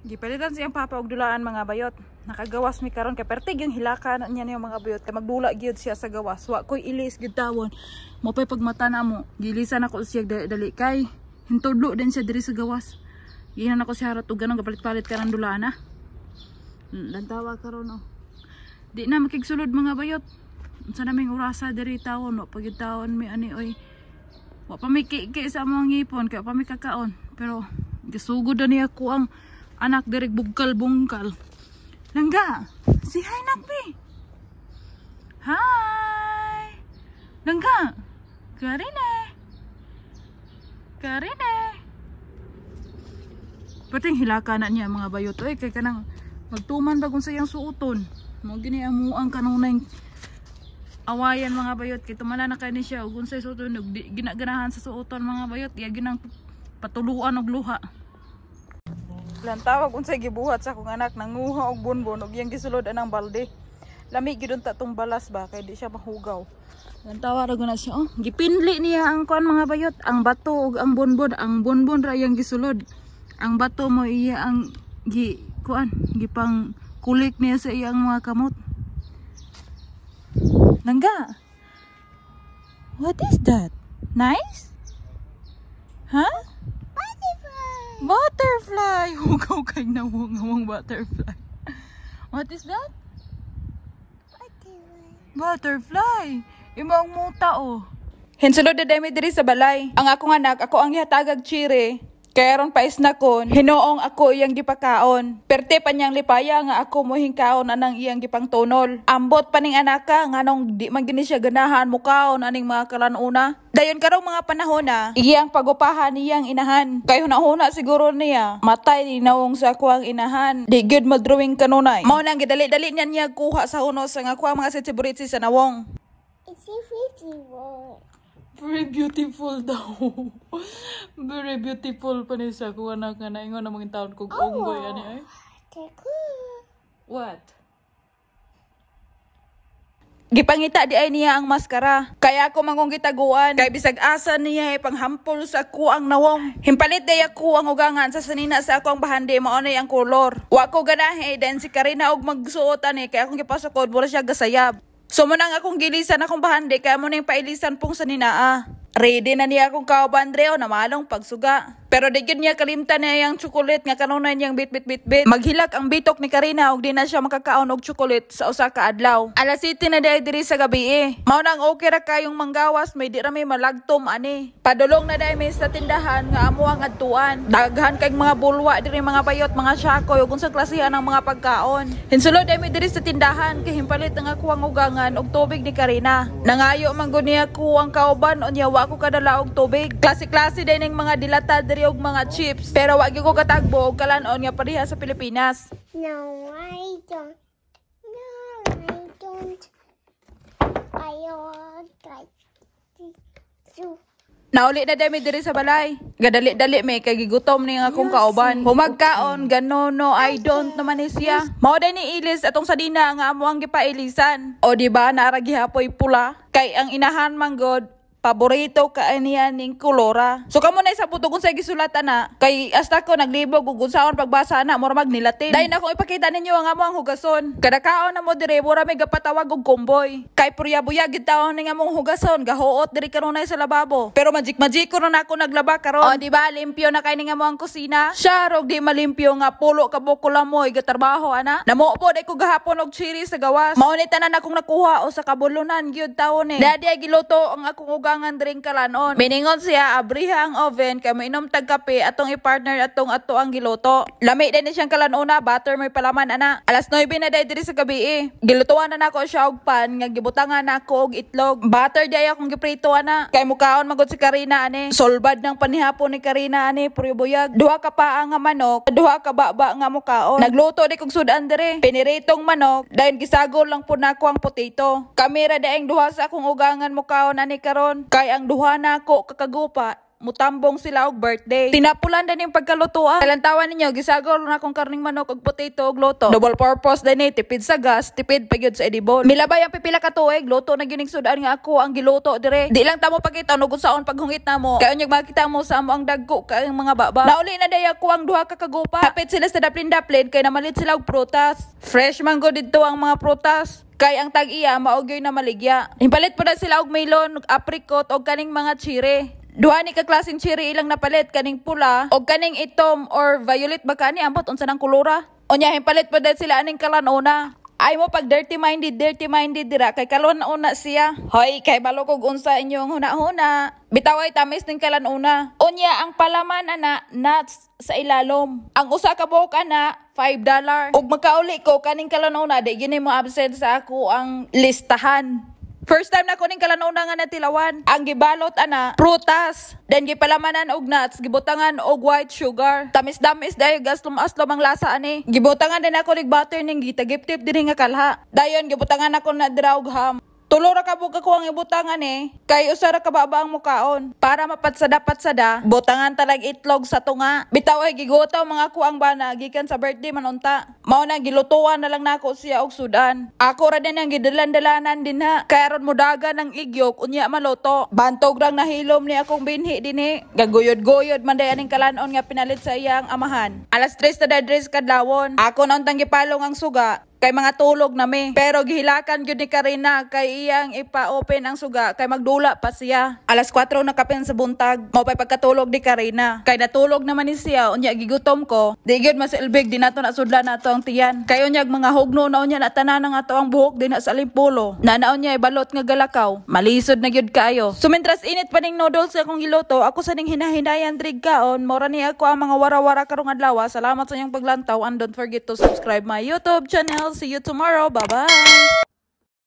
Gipalitan siyang papa og dulaan, mga bayot. Nakagawas mi karon kay pertig yung hilaka na niya niyo, mga bayot, kay magdula gyud siya sa gawas. Wa koy ilis gyud tawon. Mo pay pagmata na mo. Gilisan ako siya dali, dali kay hintudlo din siya diri sa gawas. Ginan ako siya harot og ganong gapalit-palit ka ng dulaan na. Lantawa karon oh. Di na makigsulod, mga bayot. Unsa na ming orasa diri tawon, wa pa gyud tawon mi ani oy. Wa pa mi ki sa among ngipon kay wa pa mi kakaon. Pero gisugod na niya ko ang anak diri, bugkal-bungkal. Langga. Say hi, Nakbi. Hi. Langga. Karine. Karine. Pating hilaka na niya, mga bayot. Oy, kay kanang magtuman ba kung sa iyang suoton. Mo gini amuang kanunay awayan, mga bayot, kay tumala na kay ni siya ug unsay suoton ug di ginaganahan sa suoton, mga bayot, iya ginang patuluan og luha. Lantawag unsay gibuhat sa akong anak, nanguha og bonbon ug iyang gisulod anang balde. Lami gyud unta tong balas ba kay di siya mahugaw. Lantawa ra guna siya oh. Gipinli niya ang kuan, mga bayot, ang bato ug ang bonbon, ang bonbon ra iyang gisulod. Ang bato mo iya ang gi kuan, gipang kulik niya sa iyang mga kamot. Langga. What is that? Nice? Huh? Butterfly. Butterfly! Hugaw kay nawong butterfly. What is that? Butterfly. Butterfly! Imong muta oh. Hinsulod na dami diri sa balay. Ang akong anak, ako ang gihatagag chire. Kaya ron pais na kon, hinuong ako iyang gipakaon. Perte pa niyang lipaya nga ako mo hingkaon anang iyang gipangtunol. Ambot pa ning anaka nganong di man gini siya ganahan mukaon aning mga kalanuna. Dayon karong mga panahon na, iyang pagupahan niyang inahan. Kay hunahuna siguro niya, matay ni nawong sa ako ang inahan. Di gyud madrawing kanunay. Mao nang gidali-dali niya niya kuha sa hunos ang ako ang mga sitsibritsi sa nawong. It's a pretty one. Very beautiful daw. Very beautiful pa ni siya. Kung anak nga naingon na mga taon kog unggoy ani ay. Cool. What? Gipangita di ay niya ang maskara. Kaya ako mangong gitaguan. Kay bisag asa niya ay panghampol sa ako ang nawong. Himpalit day ako ang ugangan sa sanina sa ako ang bahandi, mao na ang kolor. Wa ko ganahe then si Karina og magsuot ani kay akong gipasukod mura siya gasayab. So mo nang akong gilisan akong bahandi kaya mo na yung pailisan pong saninaa. Ready na niya akong kauban Dreo na malong pagsuga. Pero di gyud niya kalimtan niya yung chocolate nga kanunay niyang bit bit bit bit. Maghilak ang bitok ni Karina og di na siya makakaon og chocolate sa usa ka adlaw. Alas 7 na dahil diri sa gabi eh. Mao nang okay ra kayong manggawas, may di ra may malagtom ani. Padulong na dahil may sa tindahan nga amo ang adtuan. Daghan kay mga bulwa diri, mga bayot, mga shakoy ug unsa klasihan ng mga pagkaon. Hinsulod dahil may diri sa tindahan kay himpalit ang ako ang ugangan og tubig ni Karina. Nangayo man gud niya ko ang kauban unya wa ko kadala og tubig. Klase-klase din ng mga dilata diri og mga chips. Pero wa gyud ko katagbo og kalanon nga pareha sa Pilipinas. No, I don't. No, I don't. I want like to. Nauli na dami diri sa balay. Gadali-dali may kay gigutom ni nga akong kauban. Humagkaon gano no I don't naman ni siya. Mao day ni ilis atong sadina nga amo ang gipailisan. O di ba naara gihapoy pula kay ang inahan man god paborito ka niya ning kolora. So kamo na sa puto kung sa gisulat ana kay hasta ko naglibog ug unsaon pagbasa ana, mura magnilatin. Dayon akong ipakita ninyo ang amo ang hugason. Kada kaon na mo dire mura may gapatawag og kumboy. Kay purya-buya gid taon ning among hugason, gahuot diri kanunay sa lababo. Pero magic magic ko na ako naglaba karon. O di ba limpyo na kay ning amo ang kusina? Siya rog di malimpyo nga pulo ka buok kulamoy gatrabaho ana. Namubo day ko gahapon og chiri sa gawas. Mao ni tanan akong nakuha o sa kabulunan gyud taon eh. Dadi ay giluto ang akong ugangan drink kalanon. Miningon siya abriha ang oven kay moinom tag kape atong i-partner atong ato ang giluto. Lami din ni siyang kalanuna, butter may palaman ana. Alas 9 na day diri sa gabi eh. Gilutuan na nako siya og pan nga gibutangan nako og itlog. Butter day akong giprito ana. Kay mukaon magod si Karina ani. Solbad ng panihapon ni Karina ani, puro buyag. Duha ka paa nga manok, duha ka baba nga mukaon. Nagluto di kog sudan dire. Piniritong manok, dayon gisagol lang po nako ang potato. Kami ra daeng duha sa akong ugangan mukaon ani karon. Kay ang duha nako kakagupa Mutambong sila og birthday. Tinapulan din yung pagkalutoa. Kalantawan ninyo, gisagol na akong karning manok og potato og luto. Double purpose din eh, tipid sa gas, tipid pa gyud sa edible. Milabay ang pipila ka tuig, luto na gyud ning sudan nga ako ang giluto dire. Di lang tamo pakita no kung saon paghungit namo. Kay unyag makita mo sa amo ang dagko kay ang mga baba. Nauli na day ako ang duha ka kagupa. Hapit sila sa daplin-daplin kay namalit sila og prutas. Fresh mango didto ang mga prutas. Kay ang tag-iya mao gyud na maligya. Impalit po na sila og melon, og apricot og kaning mga cherry. Duha ni ka klaseng cherry ilang napalit, kaning pula og kaning itom or violet ba kani, ambot unsa nang kolora. Unya himpalit pa dahil sila aning kalanona. Ay mo pag dirty minded dira kay kalon-una siya. Hoy, kay balo kog unsa inyong huna-huna. Bitaw ay tamis ning kalanuna. Unya ang palaman ana, nuts sa ilalom. Ang usa ka buhok ana, $5. Ug makauli ko kaning kalanuna, di gini mo absent sa ako ang listahan. First time na ko ning kalanuna nga natilawan. Ang gibalot ana, prutas. Then gipalamanan og nuts, gibutangan og white sugar. Tamis-damis dayo, gaslom-aslom ang lasa ani. Gibutangan din ako nig butter ning gitagiptip dinhi nga kalha. Dayon gibutangan ako na dira og ham. Tulo ra ka buka ko ang ibutangan eh. Kay usa ra ka baba ang mukaon. Para mapatsada-patsada, butangan talag itlog sa tunga. Bitaw ay gigutaw mga ko ang bana gikan sa birthday man unta. Mao na gilutuan na lang nako siya og sudan. Ako ra din ang gidalan-dalanan din ha. Kay aron mudaga ng igyok unya maluto. Bantog rang nahilom ni akong binhi dinhi. Gaguyod-guyod man day aning kalanon nga pinalit sa iyang amahan. Alas 3 na dadres kadlawon. Ako na untang gipalong ang suga kay mga tulog na mi. Pero gihilakan gyud ni Karina kay iyang ipa-open ang suga kay magdula pa siya. Alas 4 na kapin sa buntag. Mao pa'y pagkatulog ni Karina. Kay natulog naman ni siya, unya gigutom ko. Di gyud masilbig, di nato nasudlan nato ang tiyan. Kay unyag mga hugno na unya na tanan ang ato ang buhok din sa alimpulo. Nanaon niya ibalot nga galakaw. Malisod na gyud kaayo. So mentras init pa ning noodles akong giluto, ako sa ning hinahinayan drig kaon. Mora ni ako ang mga wara-wara karong adlaw. Salamat sa inyong paglantaw and don't forget to subscribe my YouTube channel. See you tomorrow. Bye-bye.